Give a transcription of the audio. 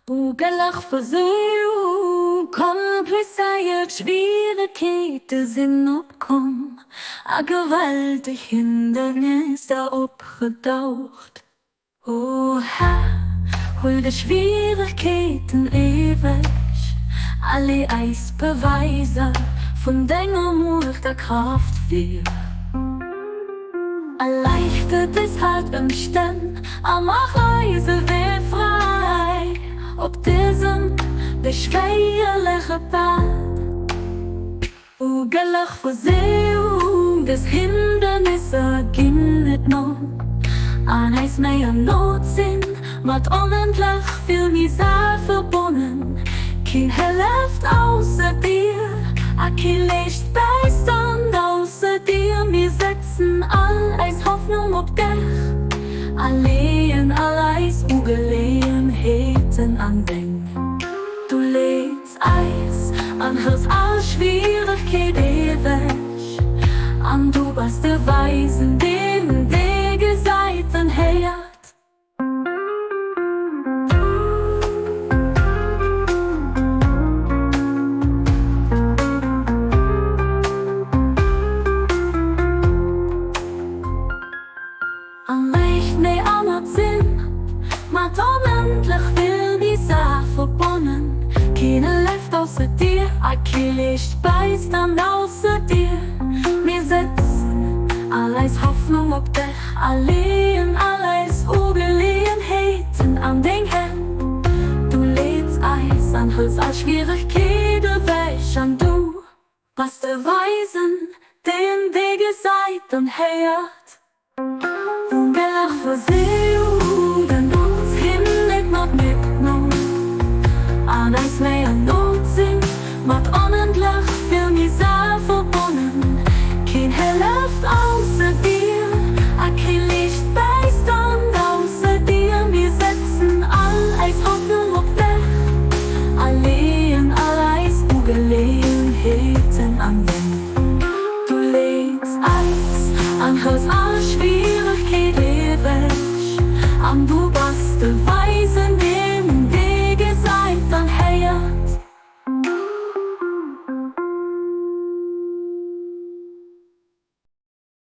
Ugelach Verséiung, komplizéiert Schwieregkeete sinn opkomm a gewalteg Hindernisser opgedaucht. O Här, huel de Schwieregkeeten ewech a lee eis Beweiser vun denger Muecht a Kraaft vir. Erleichter dës haart Ëmstänn a maach eise Wee fräi op dësem beschwéierleche Pad. O gëlleg Verséiung, dës Hindernisser ginn net no an eis méi an Not sinn mat onendlech vill Misär verbonnen. Keen hëlleft ausser dir a kee leescht Bäistand ausser dir. Mir setzen all eis Hoffnung op dech a leeën all eis Ugeleeënheeten an deng. Du leeds eis an hëls all Schwieregkeet ewech an du bass de Weisen, deen dee gesäit an héiert. An léicht méi anert sinn mat onendlech vill Misär verbonnen. Keen left ausser dir a kee Liicht bäisst an ausser dir. Mir setzen all eis Hoffnung op dech a leeën all eis Ugeleeënheeten an deng Hänn. Du leeds eis an hëls all Schwieregkeet ewech an du bass de Weisen, deen dee gesäit an héiert. Du leeds eis an hëls all Schwieregkeet ewech an du bass.